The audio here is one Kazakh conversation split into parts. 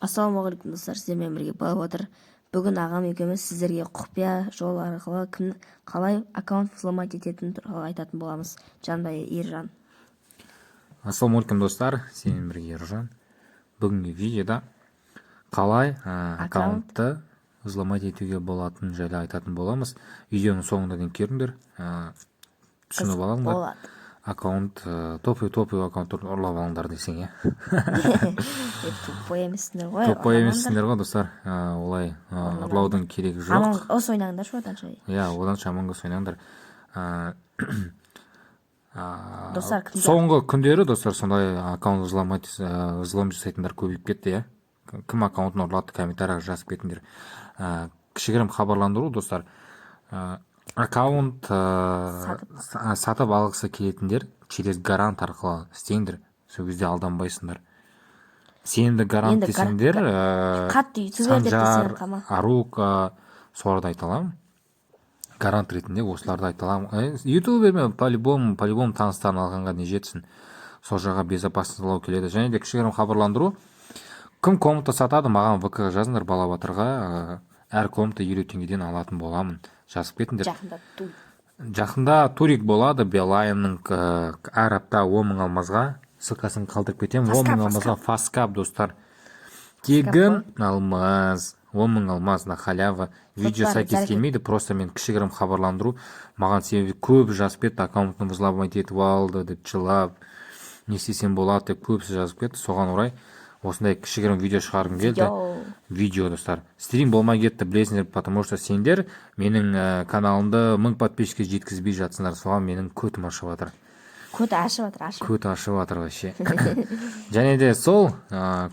Ассалаумағалейкум, достар! Сіздермен бірге Балабатыр. Бүгін ағам екеуміз сіздерге құпия жол арқылы кім қалай аккаунт взломать ететіні туралы айтатын боламыз. Жанында Ержан. Ассалаумағалейкум, достар! Сенімен бірге Ержан. Бүгінгі видеода қалай аккаунтты взломать етуге болатынын жайлы айтатын боламыз. Видеоның соңына дейін көріңдер, түсініп алыңдар. Болады. Аккаунт, топовый, топовый аккаунттарды ұрлап алыңдар десең, иә. Тупой емессіңдер ғой. Тупой емессіңдер ғой, достар. Олай ұрлаудың керегі жоқ. Among Us ойнаңдаршы оданша. Иә, оданша Among Us ойнаңдар. Достар, кімге Соңғы күндері, достар, сондай аккаунт взломать, взлом жасайтындар көбейіп кетті, иә. Кім аккаунтын ұрлатты, комментарийға жазып кетіңдер. Кішігірім хабарландыру, достар: аккаунт сатып алғысы келетіндер через гарант арқылы істеңдер, сол кезде алданбайсыңдар. Сенімді гарант Енді десеңдер, қатты ютубер деп Санжар, десең, қама. Арука, соларды айта аламын гарант ретінде, осыларды айта аламын. Ютубермен по-любому таныстарын алғанға не жетсін, сол жаққа безопасный келеді. Және де кішігірім хабарландыру: кім комната сатады, маған ВК жазыңдар, Бала Батырға. Әр комната 50 теңгеден алатын боламын, жазып кетіңдер. Жақында ту Жақында турик болады Билайнның, әр апта 10 000 алмазға, ссылкасын қалдырып кетемін. Он Фаскап, мың алмазға фаскап, достар, тегін алмаз, 10 000 алмаз на халява. Видео Достар, сәйкес жарайды. келмейді, просто мен кішігірім хабарландыру маған, себебі көп жазып кетті, аккаунтын взломать етіп алды деп жылап, не істесем болады деп көбісі жазып кетті. Соған орай осындай кішігірім видео шығарғым келді. Йоу. Видео, достар, стрим болмай кетті, білесіңдер, потому что сендер менің каналымды 1000 подписчикке жеткізбей жатсыңдар, соған менің көтім ашып жатыр. Көті ашып жатыр, ашып. Көт ашып жатыр вообще. Және де сол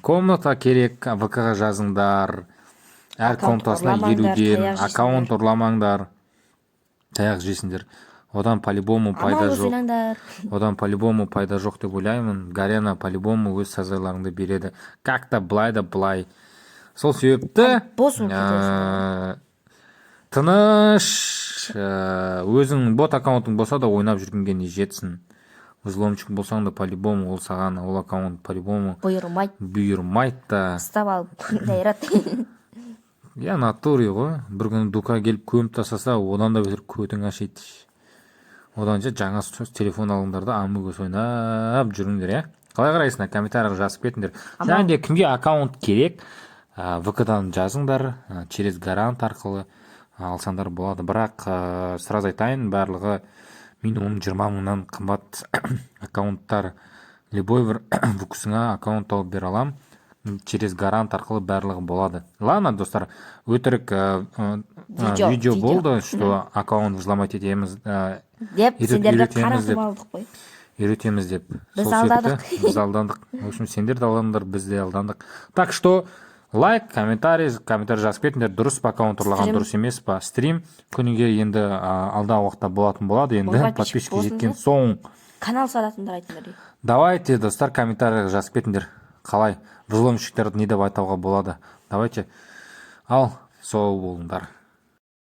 комната керек, ВК ға жазыңдар. Әр Аккаунт комнатасына ұрламаңдар, 50-ден. Таяқ жейсіңдер. Аккаунт ұрламаңдар, таяқ жейсіңдер, одан по любому пайда Аман жоқ. ойнаңдар. Одан по любому пайда жоқ деп ойлаймын. Гарена по любому өз сазайларыңды береді, как то былай да былай. Сол себепті Бос болып кетесің. Тыныш, өзің бот аккаунтың болса да ойнап жүргенге не жетсін? Взломщик болсаң да, по любому ол саған ол аккаунт по любому бұйырмайды. Бұйырмайды да. Ұстап алып дайрат. Иә, натуре ғой, бір күні дука келіп көміп тастаса, одан да бетер көтің ашиды. Оданша жаңа телефон алыңдар да, Among Us ойнап жүріңдер, иә. Қалай қарайсыңдар, комментарийға жазып кетіңдер. Және де кімге аккаунт керек, ВК-дан жазыңдар, через гарант арқылы алсаңдар болады. Бірақ сразу айтайын, барлығы минимум 20 мыңнан қымбат аккаунттар. Любой бір вкусыңа аккаунт тауып бере аламын, через гарант арқылы барлығы болады. Ладно, достар, өтірік Видео, видео видео. болды, что аккаунт взломать етеміз деп сендерді үйретеміз қаратып деп. алдық қой. Үйретеміз деп. Біз Сол алдадық. себепті біз алдандық. В общем, сендер де алдандыңдар, біз де алдандық. Так что лайк, комментарий жазып кетіңдер: дұрыс па аккаунт ұрлаған, Стрим. дұрыс емес па? Стрим күніге енді алдағы уақытта болатын болады енді 1000 подписчик подписчикке болсын жеткен да. соң. Канал сататындар айтыңдар. Давайте, достар, комментарийға жазып кетіңдер, қалай взломщиктерді не деп айтауға болады. Давайте, ал сау болыңдар.